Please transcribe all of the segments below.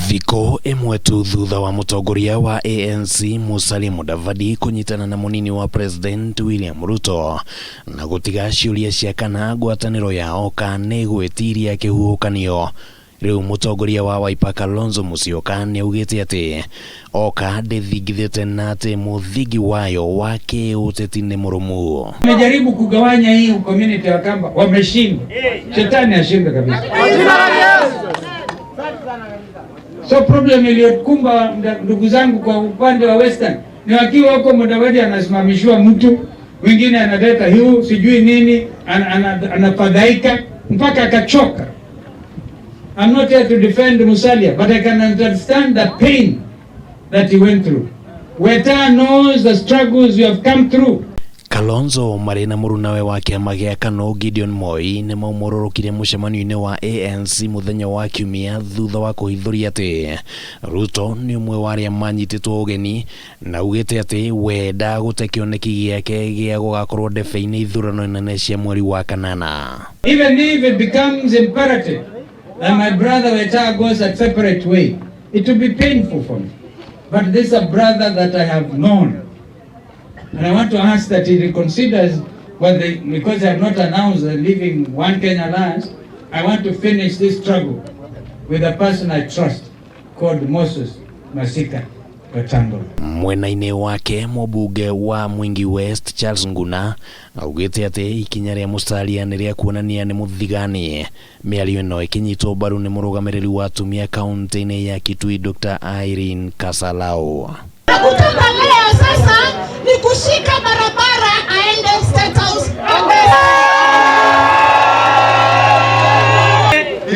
Thikũ ĩmwe tu thutha wa mũtongoria wa ANC Musalia Mudavadi kũnyitana na mũnini wa President William Ruto na gũtiga ciũria cia kana ngwatanĩro ya Oka nĩ ĩgwĩtiria kĩhuhũkanio, rĩu mũtongoria wa Wiper Kalonzo Musyoka nĩ augĩte atĩ Oka ndĩthingithĩte na atĩ mũthingi wayo wa kĩũteti nĩ mũrũmu. Wamejaribu kugawanya hii community ya Kamba, wameshindwa. Shetani ashindwe kabisa. So problem iliyokumba ndugu zangu kwa upande wa Western ni wakiwa huko, Mudavadi anasimamishiwa mtu mwingine analeta hiu sijui nini, anafadhaika mpaka akachoka. I'm not here to defend Musalia, but I can understand the pain that he went through. Weta knows the struggles you have come through. Kalonzo marĩ na mũrunawe wa kĩama gĩa KANU Gideon Moi nĩ maumũrũrũkire mũcemanio-inĩ wa ANC mũthenya wa Kiumia thutha wa kũhithũria atĩ Ruto nĩ ũmwe wa arĩa manyitĩtwo ũgeni na augĩte atĩ we ndagũte kĩoneki gĩake gĩa gũgakorwo ndebe-inĩ ithurano nene cia mweri wa kanana. Even if it becomes imperative that my brother Weta goes a separate way, it will be painful for me. But this is a brother that I have known. And I want to ask that he reconsiders, well, because I have not announced the leaving One Kenya Alliance, I want to finish this struggle with a person I trust called Moses Masika Wetangula. Mwena-inĩ wake mũmbunge wa Mwingi West Charles Nguna augĩte atĩ ikinya rĩa Musalia nĩ rĩa kuonania nĩ mũthigani. Mĩario ĩno ĩkĩnyitwo mbaru nĩ mũrũgamĩrĩri wa atumia kaunti-inĩ ya Kitui Dr. Irene Kasalau. Na kutoka leo sasa ni kushika barabara aende State House.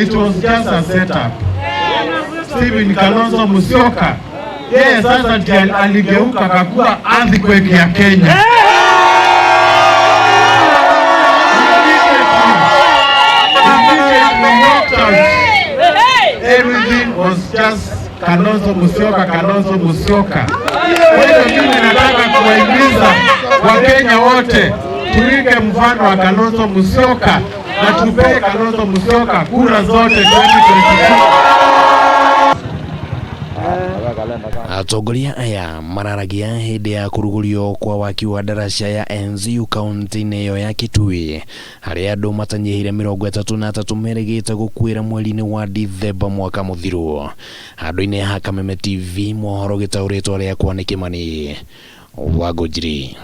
It was just a setup. Stephen Kalonzo Musyoka yeye sasa ndiye aligeuka akakuwa earthquake ya Kenya. Immediately walked out. Everything was just Kalonzo Musyoka, Kalonzo Musyoka. Kwa hiyo mimi nataka kuwahimiza Wakenya wote tuige mfano wa Kalonzo Musyoka na tupee Kalonzo Musyoka kura zote 2022. Atongoria aya mararagia hĩndĩ ya kũrugũrio kwa waki wa ndaraca ya Enziu kaunti-inĩ ĩyo ya Kitui harĩa andũ matanyihĩire 33 merĩgĩte gũkuĩra mweri-inĩ wa Dithemba mwaka mũthiru. Handũ-inĩ ha Kameme TV mohoro gĩtaũrĩtwo rĩakwa nĩ Kĩmani wa Ngũnjiri.